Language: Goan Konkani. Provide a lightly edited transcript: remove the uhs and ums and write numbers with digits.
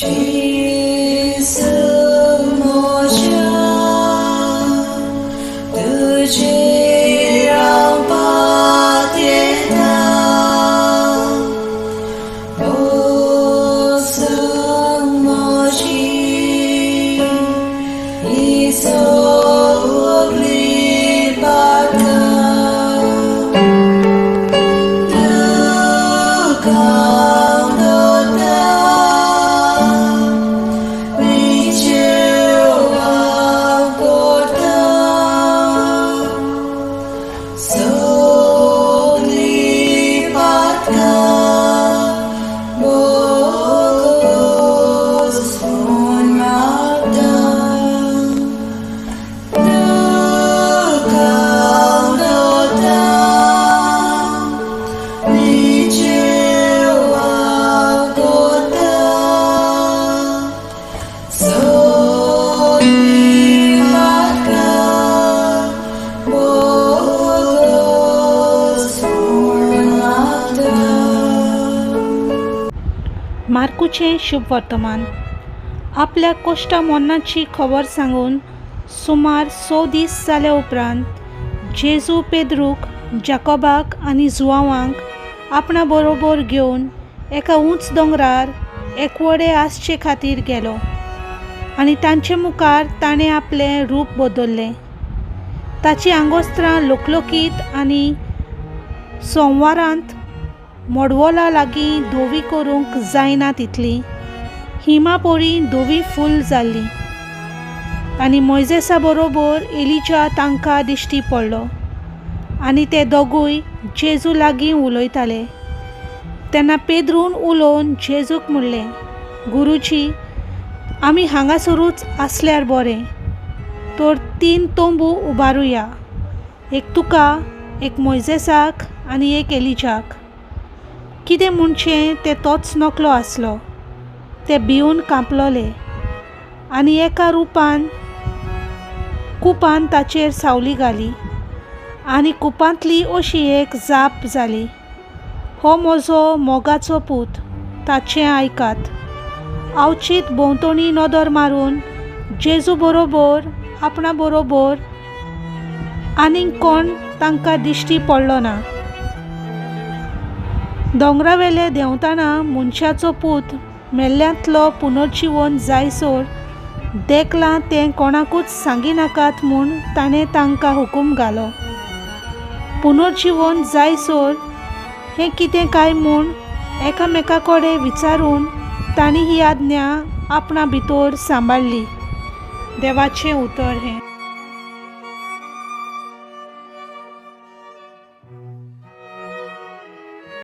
जेजू म्हज्या तुजेर हांव पातयेतां, भोगसून म्हजी हीं सगळीं पातकां. दुखां दवरता विचेव हांव करतां, सगळीं पातकां भोगसून मागतां. दुखां दवरता विचेव हांव करतां, सगळीं पातकां भोगसून मागतां. मार्कूचें शुभ वर्तमान. आपल्या कोश्टा मोन्नाची खबर सांगून सुमार 6 दीस जाल्या उपरांत जेजू पेद्रूक, जाकोबाक आनी जुवांवांक आपणा बरोबर घेवन एका उंच दोंगरार एकवडे आसचे खातीर गेलो आनी तांचे मुखार ताणें आपलें रूप बदल्लें. ताचीं आंगोस्त्रां लोकलोकीत आनी सोमवारांत मडवोला लागीं धवी करूंक जायना तितली हिमा परी धवी फूल जाल्ली आनी मोयजेसा बरोबर एलिजा तांकां दिश्टी पडलो आनी ते दोगूय जेजू लागीं उलयताले. तेन्ना पेद्रून उलोवन जेजूक म्हणलें, गुरुजी, आमी हांगासरूच आसल्यार बरें, तर 3 तंबू उबारुया, एक तुका, एक मोयजेसाक आनी एक एलिजाक. कितें म्हणचें तें तोच नकलो आसलो. ते भिवन कांपलोले आनी एका रुपान कुपान ताचेर सावली घाली आनी कुपांतली अशी एक जाप जाली, हो म्हजो मोगाचो पूत, ताचें आयकात. आवचीत भोंवतणी नदर मारून जेजू बरोबर आपणा बरोबर आनीक कोण तांकां दिश्टी पडलो ना. दोंगरावेले देंवतना मनशाचो पूत मेल्ल्यांतलो पुनर्जिवन जायसर देखलां तें कोणाकूच सांगिनाकात म्हूण ताणें तांकां हुकूम घालो. पुनर्जिवन जायसर हें कितें काय म्हूण एकामेका कडेन विचारून तांणी ही आज्ञा आपणा भितर सांबाळ्ळी. देवाचें उतर हें.